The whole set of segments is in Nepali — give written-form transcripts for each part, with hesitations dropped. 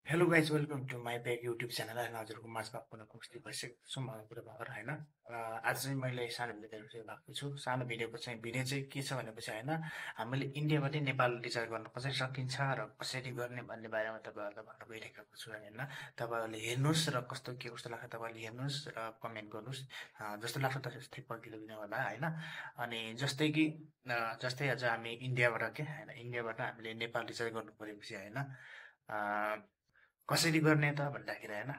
Hello guys welcome to my back YouTube channel होइन हजुरको माझमा पुनः उपस्थित भइसकेको छु मलाई कुरा भएर होइन आज चाहिँ मैले सानो भिडियो चाहिँ भएको छु सानो भिडियो चाहिँ के छ भनेपछि होइन हामीले इन्डियाबाट नेपाल रिचार्ज गर्न कसरी सकिन्छ र कसरी गर्ने भन्ने बारेमा तपाईँहरूलाई भन्न गइरहेको छु होइन तपाईँहरूले हेर्नुहोस् र के कस्तो लाग्छ तपाईँहरूले हेर्नुहोस् र कमेन्ट गर्नुहोस् जस्तो लाग्छ त्यस्तै पर्खिदिनु होला होइन अनि जस्तै आज हामी इन्डियाबाट होइन इन्डियाबाट हामीले नेपाल रिचार्ज गर्नु परेपछि होइन कसरी गर्ने त भन्दाखेरि होइन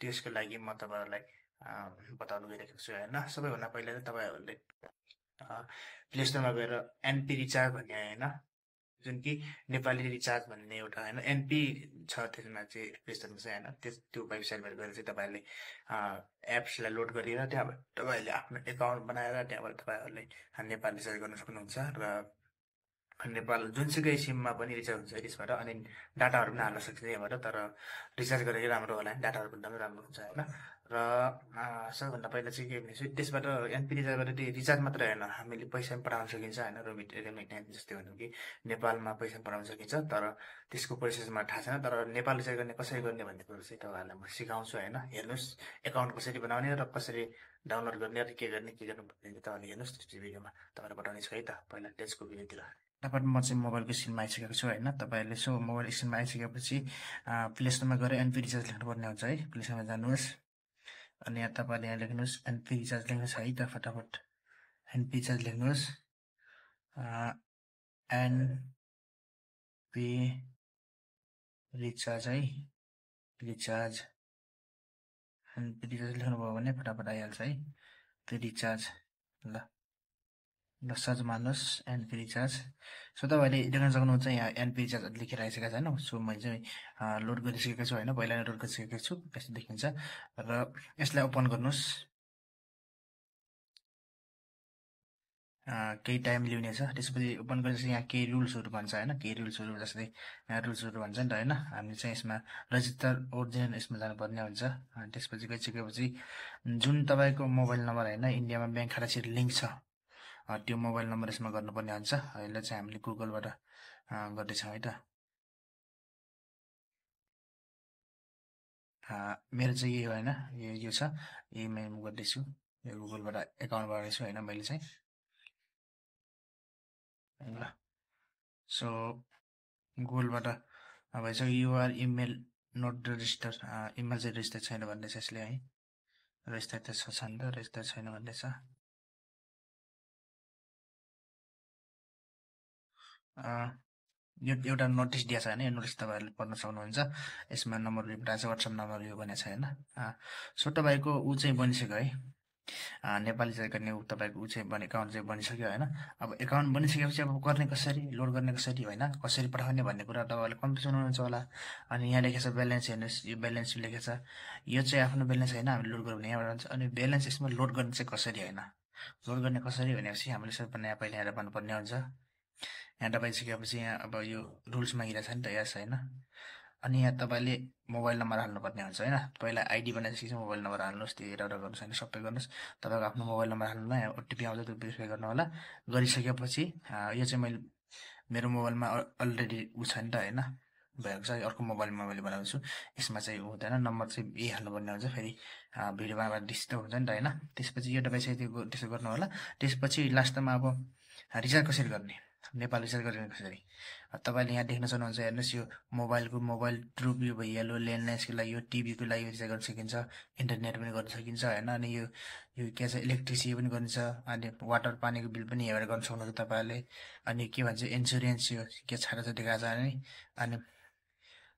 त्यसको लागि म तपाईँहरूलाई बताउनु गइरहेको छु होइन सबैभन्दा पहिला चाहिँ तपाईँहरूले प्ले स्टोरमा गएर एनपी रिचार्ज भन्ने होइन जुन कि नेपाली रिचार्ज भन्ने एउटा होइन एनपी छ त्यसमा चाहिँ प्ले स्टोरमा चाहिँ होइन त्यो वेबसाइटबाट गएर चाहिँ तपाईँहरूले एप्सलाई लोड गरेर त्यहाँबाट तपाईँहरूले आफ्नो एकाउन्ट बनाएर त्यहाँबाट तपाईँहरूले नेपाल रिचार्ज गर्न सक्नुहुन्छ र नेपाल जुनसुकै सिममा पनि रिचार्ज हुन्छ त्यसबाट अनि डाटाहरू पनि हाल्न सक्छ त्यहाँबाट तर रिचार्ज गरेकै राम्रो होला डाटाहरू पनि राम्रो हुन्छ होइन र सबैभन्दा पहिला चाहिँ के भनेपछि त्यसबाट एनपी रिचार्जबाट त्यो रिचार्ज मात्रै होइन हामीले पैसा पनि पठाउन सकिन्छ होइन रेमिटेन्स जस्तै भनौँ कि नेपालमा पैसा पठाउन सकिन्छ तर त्यसको प्रोसेसमा थाहा छैन तर नेपाल रिचार्ज गर्ने कसरी गर्ने भन्ने कुरो चाहिँ तपाईँहरूलाई म सिकाउँछु होइन हेर्नुहोस् एकाउन्ट कसरी बनाउने र कसरी डाउनलोड गर्ने र के गर्ने भन्ने तपाईँले हेर्नुहोस् त्यो भिडियोमा तपाईँलाई पठाउने छु है त पहिला त्यसको भिडियोतिर तपाईँ म चाहिँ मोबाइलको स्क्रिनमा आइसकेको छु होइन तपाईँहरूले यसो मोबाइल स्क्रिनमा आइसकेपछि प्ले स्टोरमा गएर एनपी रिचार्ज लेख्नुपर्ने हुन्छ है प्ले स्टोरमा जानुहोस् अनि यहाँ तपाईँले यहाँ लेख्नुहोस् एनपी रिचार्ज लेख्नुहोस् है त फटाफट एनपी रिचार्ज लेख्नुहोस् एनपी रिचार्ज है रिचार्ज एनपी रिचार्ज लेख्नुभयो भने फटाफट आइहाल्छ है त्यो रिचार्ज ल सर्च मार्नुहोस् एनपी रिचार्ज सो तपाईँले देख्न सक्नुहुन्छ यहाँ एनपी रिचार्ज लेखेर आइसकेको छ होइन सो मैले चाहिँ लोड गरिसकेको छु होइन पहिला लोड गरिसकेको छु यस्तो देखिन्छ र यसलाई ओपन गर्नुहोस् केही टाइम लिनेछ त्यसपछि ओपन गरेपछि यहाँ केही रुल्सहरू भन्छ होइन केही रुल्सहरू जस्तै यहाँ रुल्सहरू भन्छ नि त होइन हामीले चाहिँ यसमा रजिस्टर ओरिजिनल यसमा जानुपर्ने हुन्छ त्यसपछि गइसकेपछि जुन तपाईँको मोबाइल नम्बर होइन इन्डियामा ब्याङ्क खातासित लिङ्क छ त्यो मोबाइल नम्बर यसमा गर्नुपर्ने हुन्छ यसलाई चाहिँ हामीले गुगलबाट गर्दैछौँ है त मेरो चाहिँ यही हो होइन यो छ यही म गर्दैछु यो गुगलबाट एकाउन्ट बनाउँदैछु होइन मैले चाहिँ ल सो गुगलबाट भइसक्यो your email not register email चाहिँ रेजिस्टर छैन भन्ने छ यसले है रेजिस्टर त छ नि त रेजिस्टर छैन भन्ने छ यो एउटा नोटिस दिएको छ होइन यो नोटिस तपाईँहरूले पढ्न सक्नुहुन्छ यसमा नम्बर रिपोर्ट छ वाट्सएप नम्बर यो भनेको छ होइन सो तपाईँको ऊ चाहिँ बनिसक्यो है नेपाली चाहिँ गर्ने तपाईँको ऊ चाहिँ एकाउन्ट चाहिँ बनिसक्यो होइन अब एकाउन्ट बनिसकेपछि अब गर्ने कसरी लोड गर्ने कसरी होइन कसरी पठाउने भन्ने कुरा तपाईँहरूले कन्फ्युजन हुनुहुन्छ होला अनि यहाँ लेखेको छ ब्यालेन्स हेर्नुहोस् यो ब्यालेन्स लेखेको छ यो चाहिँ आफ्नो ब्यालेन्स होइन हामीले लोड गऱ्यो भने यहाँबाट हुन्छ अनि ब्यालेन्स यसमा लोड गर्ने चाहिँ कसरी होइन लोड गर्ने कसरी भनेपछि हामीले सबभन्दा यहाँ पहिला हेरेर भन्नुपर्ने हुन्छ यहाँ दबाइसकेपछि यहाँ अब यो रुल्स मागिरहेको छ नि त यस होइन अनि यहाँ तपाईँले मोबाइल नम्बर हाल्नुपर्ने हुन्छ होइन पहिला आइडी बनाइसकेपछि मोबाइल नम्बर हाल्नुहोस् त्यो हेरेर गर्नुहोस् होइन सबै गर्नुहोस् तपाईँको आफ्नो मोबाइल नम्बर हाल्नु यहाँ ओटिपी आउँछ त्यो भेरिफाई गर्नु होला गरिसकेपछि यो चाहिँ मैले मेरो मोबाइलमा अलरेडी ऊ छ नि त होइन भएको छ अर्को मोबाइलमा मैले बनाउँछु यसमा चाहिँ हुँदैन नम्बर चाहिँ यही हाल्नुपर्ने हुन्छ फेरि भिडियोमा डिस्टर्ब हुन्छ नि त होइन त्यसपछि यो तपाईँ त्यसो गर्नु होला त्यसपछि लास्टमा अब रिचार्ज कसरी गर्ने नेपाल रिचार्ज गर्ने कसरी तपाईँले यहाँ देख्न सक्नुहुन्छ हेर्नुहोस् यो मोबाइल ट्रुप यो भयो येलो ल्यान्डलाइन्सको लागि यो टिभीको लागि रिचार्ज गर्न सकिन्छ इन्टरनेट पनि गर्न सकिन्छ होइन अनि यो के छ इलेक्ट्रिसिटी पनि गरिन्छ अनि वाटर पानीको बिल पनि हेरेर गर्न सक्नुहुन्छ तपाईँहरूले अनि के भन्छ इन्सुरेन्स यो के छाडा छ देखाएको छ अनि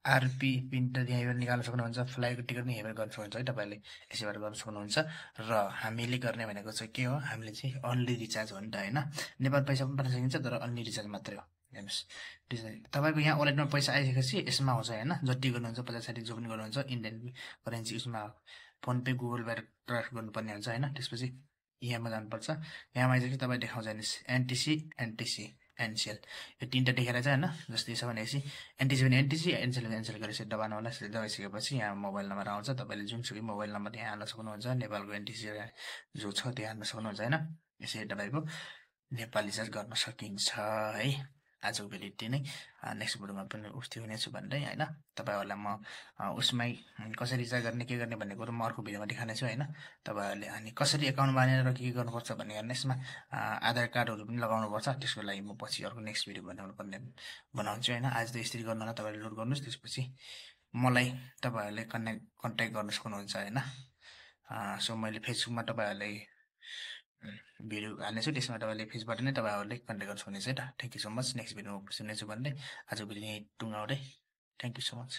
आरपी प्रिन्टर यहीँबाट निकाल्न सक्नुहुन्छ फ्लाइटको टिकट पनि यहीँबाट गर्न सक्नुहुन्छ है तपाईँले यसैबाट गर्न सक्नुहुन्छ र हामीले गर्ने भनेको चाहिँ के हो हामीले चाहिँ अन्ली रिचार्ज हो नि त होइन नेपाल पैसा पनि पठाउन सकिन्छ तर अन्ली रिचार्ज मात्रै हो हेर्नुहोस् तपाईँको यहाँ वालेटमा पैसा आइसकेपछि यसमा आउँछ होइन जति गर्नुहुन्छ 50-60 जो पनि गर्नुहुन्छ इन्डियन करेन्सी उसमा फोनपे गुगलबाट ट्रान्सफर गर्नुपर्ने हुन्छ होइन त्यसपछि यहाँमा जानुपर्छ यहाँमा आइसकेपछि तपाईँ देखाउँछ हेर्नुहोस् एनटिसी एनसिएल यो तिनवटा देखेर चाहिँ होइन जस्तै छ भनेपछि एनटिसी भने एनटिसी एनसिएल भने एनसिएल गरेपछि दबाउनु होला दबाइसकेपछि यहाँ मोबाइल नम्बर आउँछ तपाईँले जुनसुकै मोबाइल नम्बर यहाँ हाल्न सक्नुहुन्छ नेपालको एनटिसी जो छ त्यो हाल्न सक्नुहुन्छ होइन यसरी तपाईँको नेपाल रिचार्ज गर्न सकिन्छ है आजको भिडियो यति नै। नेक्स्ट भिडियोमा पनि उस्तै हुनेछु भन्दै होइन, तपाईँहरूलाई म उसमै कसरी रिचार्ज गर्ने के गर्ने भन्ने कुरो म अर्को भिडियोमा देखाउनेछु होइन। तपाईँहरूले अनि कसरी एकाउन्ट बानेर के गर्नुपर्छ भन्ने हेर्ने यसमा आधार कार्डहरू पनि लगाउनुपर्छ, त्यसको लागि म पछि अर्को नेक्स्ट भिडियो बनाउँछु होइन। आज त यसरी गर्नु होला, तपाईँहरूले लोड गर्नुहोस्, त्यसपछि मलाई तपाईँहरूले कन्ट्याक्ट गर्न सक्नुहुन्छ होइन। सो मैले फेसबुकमा तपाईँहरूलाई भिडियो हाल्नेछु, त्यसमा तपाईँले फेसबाट नै तपाईँहरूले कन्ट्याक्ट गर्न सक्नुहुनेछ है त। Thank you so much. Next भिडियोमा सुन्नेछु भन्दै आजको भिडियो यहीँ टुङ्गाउँदै थ्याङ्क यू सो मच।